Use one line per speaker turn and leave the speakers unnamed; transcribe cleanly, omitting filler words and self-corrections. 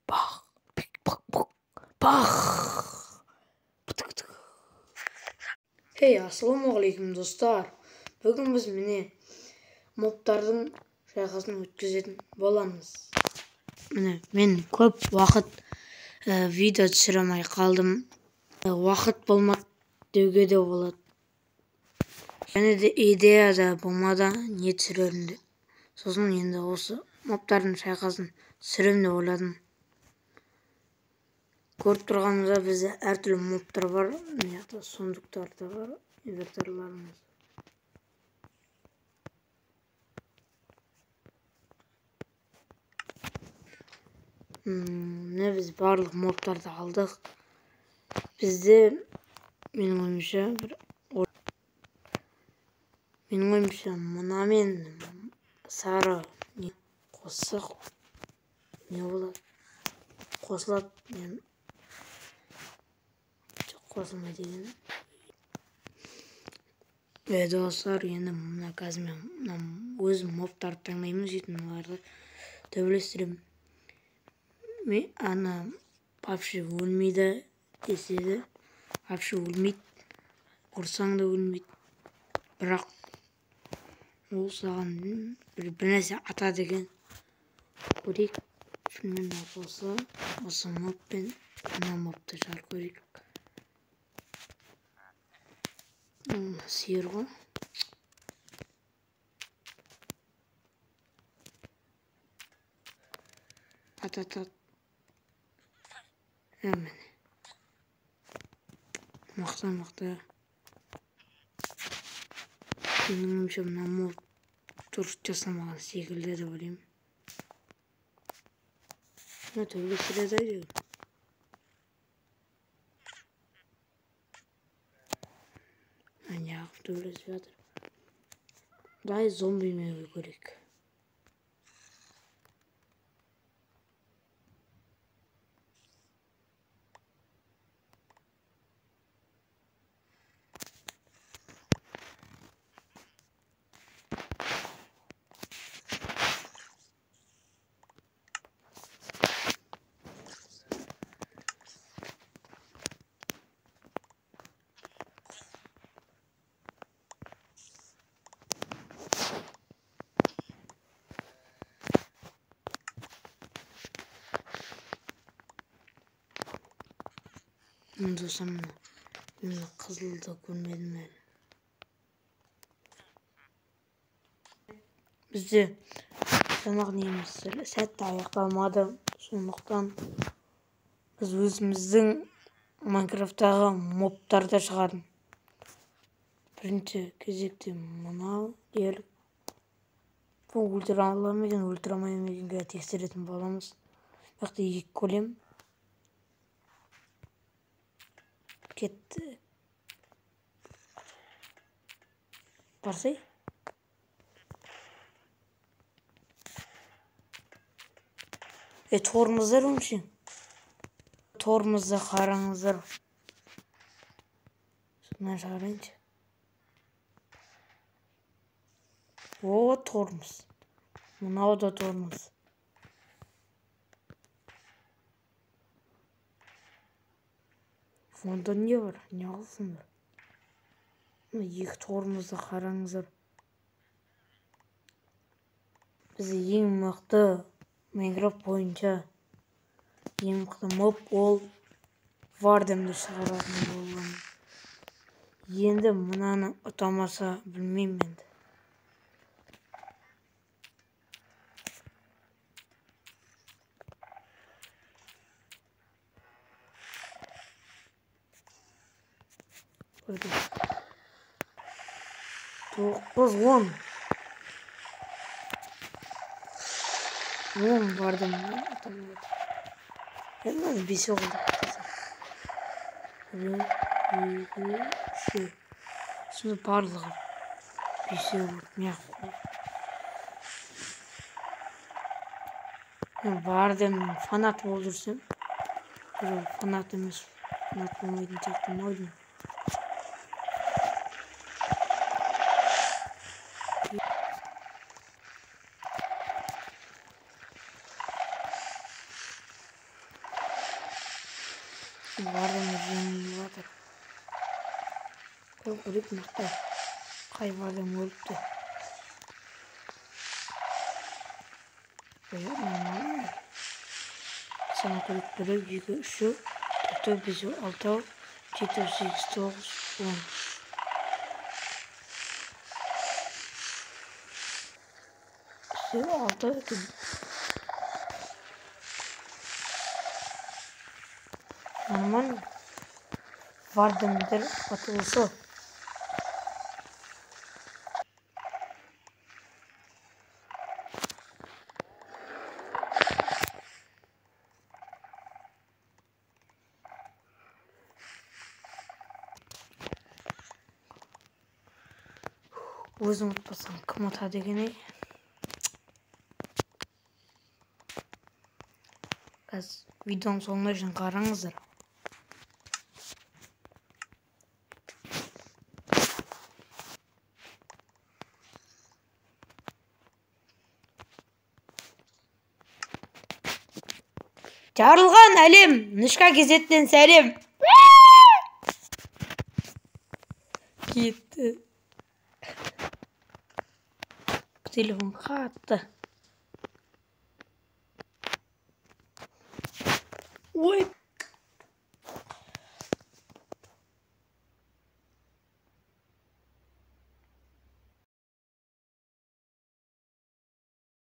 Бах, бах, бах. Хей, ассалаумағалейкум, достар. Бүгін біз міне мобтардың шайқасын өткізетін боламыз. Міне, мен көп уақыт видео түсіре алмай қалдым. Уақыт болмады деуге де болады. Және де идея да болмады, не түсірерімді. Сосын енді осы мобтардың шайқасын түсіремін деп ойладым. Көріп тұрғанымызда бізде әртүрлі мобтар бар. Мына жақта сундуктар да бар, инвентарларымыз. Міне, біз барлық мобтарды алдық. Бізде менің ойымша бір менің ойымша мынамен сары не қоссақ не болады? Қосылады. Мен қосылмайды деген. Достар, енді мына қазір мен мына өзім мобтарды таңдаймын, сөйтіп мыналарды төбелестіремін. Мен ана вообще өлмейді десе де, вообще өлмейді, ұрсаң да өлмейді, бірақ ол саған бір нәрсе атады екен. Көрейік. Примерно осы моб пен мына мобты шығарып көрейік. Сиыр ғой. Ат, ат, ат. Міне. Мықты, мықты. Менің ойымша мына моб дұрыс жасамаған секілді деп ойлаймын. Мына төбелестіреді әйтеуір. Неғып төбелесіп жатыр? Давай зомбимен көрейік. Достар, міне, қызылды көрмедім әлі. Бізде жаңағы неміз сәтті аяқталмады. Сондықтан біз өзіміздің Майнкрафттағы мобтарды шығардым. Бірінші кезекте мынау делік. Бұл өлтіре ала ма екен, өлтіре алмай ма екен тексеретін боламыз. Бұл жақта екі голем. Кетті. Барсай. Тормоздар өңшең. Тормозды қараңыздар. Сонан шығарайыншы. О, тормоз. Мынау да тормоз. Онда не бар? Не алсыңдар? Мына екі тормозды қараңыздар. Бізде ең мықты Майнкрафт бойынша ең мықты моб ол Варденді шығаратын болған. Енді мынаны ұтамаса білмеймін енді. 9, 10. 10 бардым. Енді бесеу қылдық. 1, 2, 3. Сонда барлығы бесеу болды. Неғып қойды. Мен Варденнің фанаты болып жүрсем, жоқ, фанат емес, фанат болмайтын сияқтымын ау деймін. Варден жеңіліп жатыр. Қой, көрейік мына қай Варден өліпті. Ой, нормально. Санап көрейік. 1, 2, 3, 4, 5, 6, 7, 8, 9, 10. Үшеу, алты екен. Нормально. Вардендер атылысы. Өзім ұтпасам, кім ұтады екен, ей? Қазір видеоның соңына шейін қараңыздар. Жарылған әлем, Нышка кезеттен сәлем. Кетті. Телефон қатты. Ой.